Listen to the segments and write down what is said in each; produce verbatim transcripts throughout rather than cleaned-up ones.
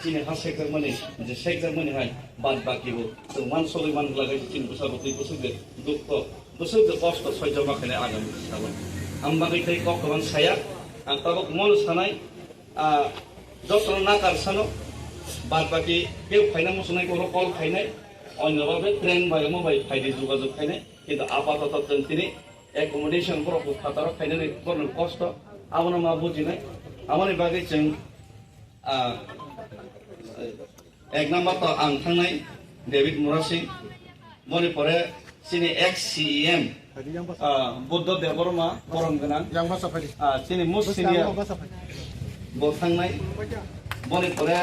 Chini ha sekjakmani, je sekjakmani hai, bad baki bo, chwng man sogwi man glagwi chini bwsa bwtwi bwswk de dukho, bwswk de kosto soijo ma khainai agami salo. Ang bagwi tei kok kwbang saya, ang tabuk mono sanai, ah, jotono nakar sano, bad baki keu phaina muchungnai koro call khainai, onyo babe train bai omo bai phaidi jogajog khainai, kintu apatoto chwng tini accommodation borok bo phataro khainani borokni kosto, abono ma bujinai, aboni bagwi chwng, ah, ek number to ang thangnai David Murasing, boni pore chini ex C E M, ah, Buddha Debbarma, borom gwnang. Yang basa phai di. Ah, chini most Bwskang senior. Basa phai. Bo thangnai. Boni pore,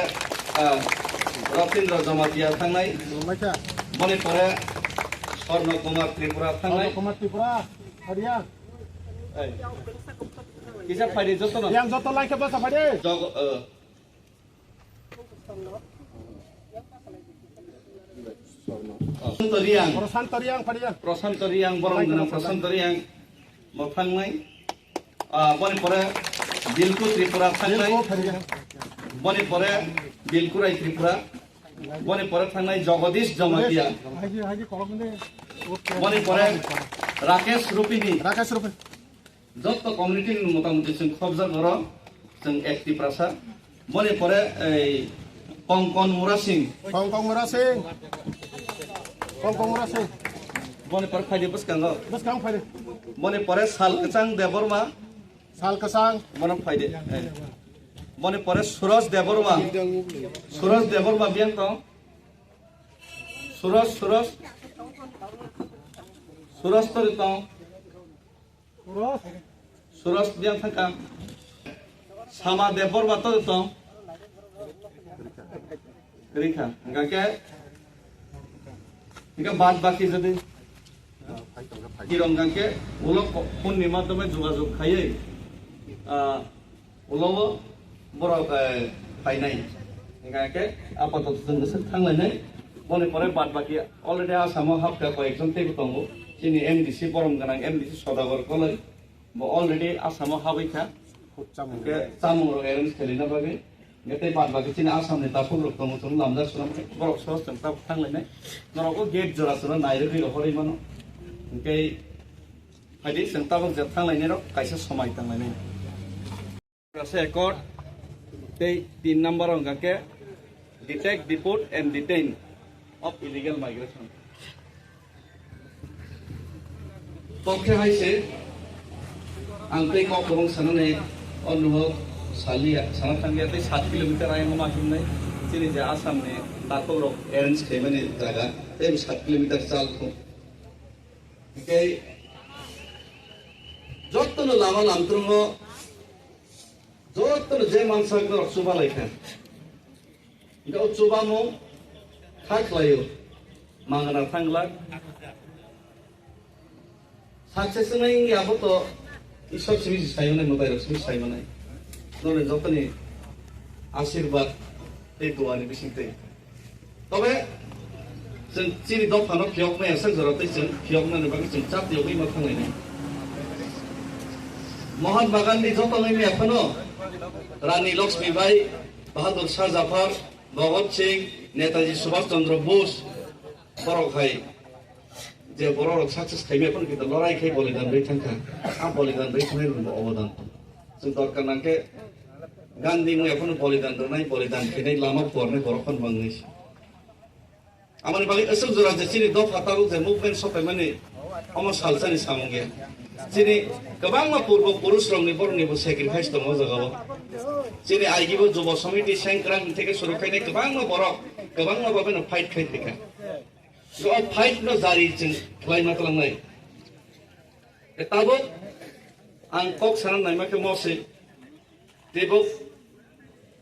ah, Ratindra Jamatia thangnai. Bo mai kha. Boni pore Swarno Kumar Tripura thangnai. Swarno Kumar Tripura, Hariya. Ei. Kisa phai di joto no. Yang joto lai khe basa phai di. Jog-, eh. Prosanto Riang. Prosanto Riang, Pariang. Prosanto Riang, borok gwnang Prosanto Riang. Bo thangnai. Ah, boni pore Bilku Tripura thangnai. Bilku, Pariang. Boni pore Bilku Rai Tripura. Boni pore thangnai Jagadish Jamatia. Haji, haji, kolom de. Boni pore Rakesh Rupini. Rakesh Rupini. Jotto community ni motamuti chwng khobjak oro, chwng ek Tiprasa. Boni pore ei Kongkon Murasing. Kongkon Murasing. Kongkon Murasing. Boni pore phaidi bwskango. Bwskang phaidi. Boni pore Sal Kwchang Debbarma. Sal Kwchang. Bono phaidi. Ei. Boni pore Suraj Debbarma. Suraj Debbarma biyang tong. Suraj, Suraj. Suraj tori tong. Suros. Suros dia thangka. Sama Debor bato tong. Rikha. Hingke, hingke bad baki jadi. Kirong hingke ulo phone ni madhyome jogajog khaiye. Ah, Ulo borok, eh, phainai. Hingkha khe apatot chwng bwswk thanglainai. Boni pore bad baki already Assam-o hapkha koyekjon teibo tongo. Chini M D C borom gwnang M D C Sodagar Koloi. Bo already Assam-o habwi kha. Hwnkhe chamung rok arrange khlaina bagwi. Hingkhe tei bad baki chini Assam ni takhuk rok tongo, chwng lamjak swnam khe borok sohor chwng tabuk thanglainai. Norok o gate jora jora nairwgwi rohorwi mano. Hingkhe phaidi chwng tabuk je thanglainai rok kaisa somai tanglainai. Rasa accord tei tin number hwnka khe detect, deport and detain of illegal migration. Tokhe hai se ang tei kok kwbang sanani o nogo saliya, sana thangya tei sat kilometer ayang ma himnai chini je Assam ni takhuk rok arrange khaimani jaga tei sat kilometer chal thung. Tei jotono lama lamtrongo jotono je mansak norok chuba laikha. Hingke o chubamung kha khlaio, mangana thanglak. Success wngnai wngya abo to Isor simi se sai manai, mwtai rok simi sai manai. Noni jotoni asirwad tei dua ni bising tei. Tobe chwng chini dophano phiyokmaya sak jora tei chwng phiyoknani bagwi chwng chap phiyogwi ma thanglainai. Mohan Bagan ni joto nai maya phano Rani Lakshmi Bai, Bahadur Shah Zafar, Bhagat Singh, Netaji Subhash Chandra Bose, borok hai je borok rok success khaimaya phano kintu lorai khai bolidan rwi thangkha. A bolidan rwi thangnai rokni obodan. Chwng dorkar nangkhe Gandhi wngya phano bolidan rwnai, bolidan khainai, lama pornai borok phano mangnai se. Amoni bagwi aswk jora je chini dopha tabuk je movement sopaimani omo salsani samung ya. Chini kwbangma purbo purush rokni borokni bo sacrifice tongo o jagao. Chini aigi bo Jubo Samiti Sengkrak ni theke suru khainai kwbangma borok kwbangma babe no fight khai thika. O fight no jari chwng khlai ma twlangnai. E tabuk ang kok sana naima khe mo se teibo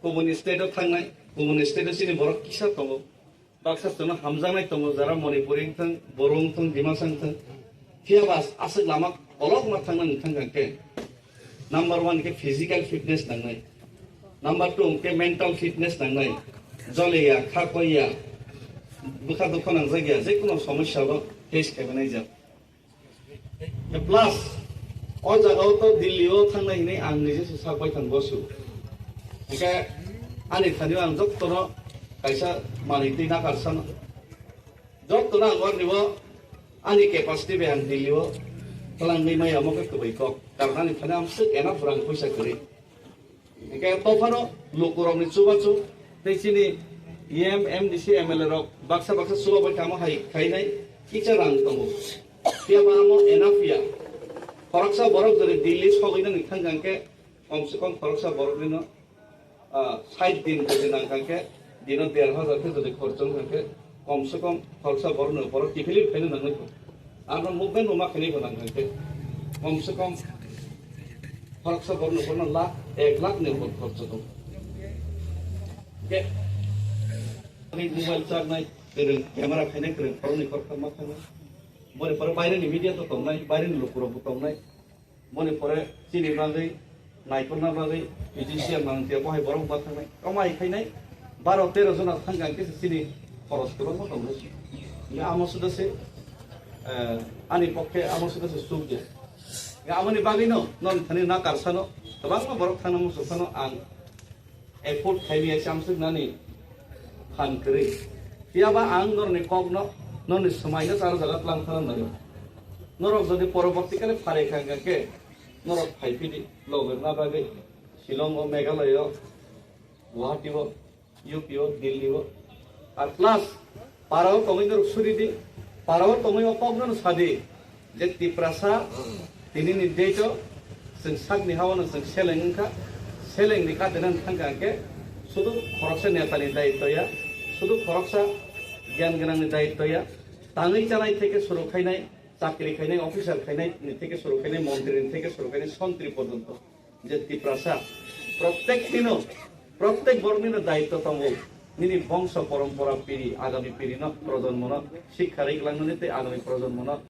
kubuni state o thangnai, kubuni state o chini borok kisa tongo. Baksa chwngno hamjaknai tongo, jara Manipuri wngthang, Boro wngthang, Dimasa wngthang. Phiya ba aswk lama kolokma thangna wngthang khe. Number one khe physical fitness nangnai. Number two khe mental fitness nangnai. Joliya, kha koiya, bwkha dukho nangjak ya, je kono somosya bo face khaimani jak. Plus, o jaga o to Delhi o thangnai hinwi ang nije se sak bai thang bosu. Hingkhe Ani thani ang jottono kaisa manwi twi nakar sano. Jottono ang ornibo ani capacity bai ang Delhi o twlangwi maya omo khe kwbwi kok. Karon ani thani ang swk enough rang puisa kwrwi. Hingke tophano lukurokni chubachu tei chini E M, M D C, M L A rok baksa baksa chubabai tamo hai khainai kisa rang tongo. Phiya ba amo enough ya. Khoroksa borok jodi Delhi sogwi nani thang khe kom se kom khoroksa borok nino ah, sait din jodi nang kha khe, dino der hajar khe jodi khorchong kha khe, kom se kom khoroksa borok no borok kiphilwi phaino nangwi kho. Ano movement no ma khainai bo nang kha khe, kom se kom khoroksa borok no borok no lakh, ek lakh ni upor khorcho tong. Ke, ani mobile charge nai, kwrwng camera khainai, kwrwng khoroksa ma khainai. Boni pore baire ni media to tongnai, baire ni lukurok bo tongnai. Boni pore chini bagwi, naikolna bagwi, P G C M nang tiya, bohai borok ba thangnai, kamai khainai, baro tero jona thang khe chini khoros kwbangma tongnai. Nga amo suda se, eh, ani pokhe amo suda se suk ya. Nga amoni bagwi no, non thani na karsano, kwbangma borok thangna muchuk phano ang effort khaimaya chamswk nani phan kwrwi. Phiya ba ang norni kokno, norni swmaino charo jaga tlang thana naio. Norok jodi poroborti kale pharai kha hwnkha khe, norok phai phidi, loge na bagwi, Shillong o, Meghalaya o, Guwahati o, U P o, Delhi o. Ar plus, parao tongwi norok suri di, parao tongwi o kokno sadi. Je Tiprasa, tinini date o, chwng sakni hao no chwng seleng wngkha, selengni katinani thangkha hwnkhe, sudu khoroksa netani daitto ya, sudu khoroksa giyan gwnangni daitto ya, tangwi chanai theke suru khainai, chakri khainai, officer khainai ni theke suru khainai, montri ni theke suru khainai, sontri porjonto. Je Tiprasa, prottek dino, prottek boroknino daitto tongo. Nini bongso porompora piri, agami pirino, projonmono sikha riklangnani tei agami projonmono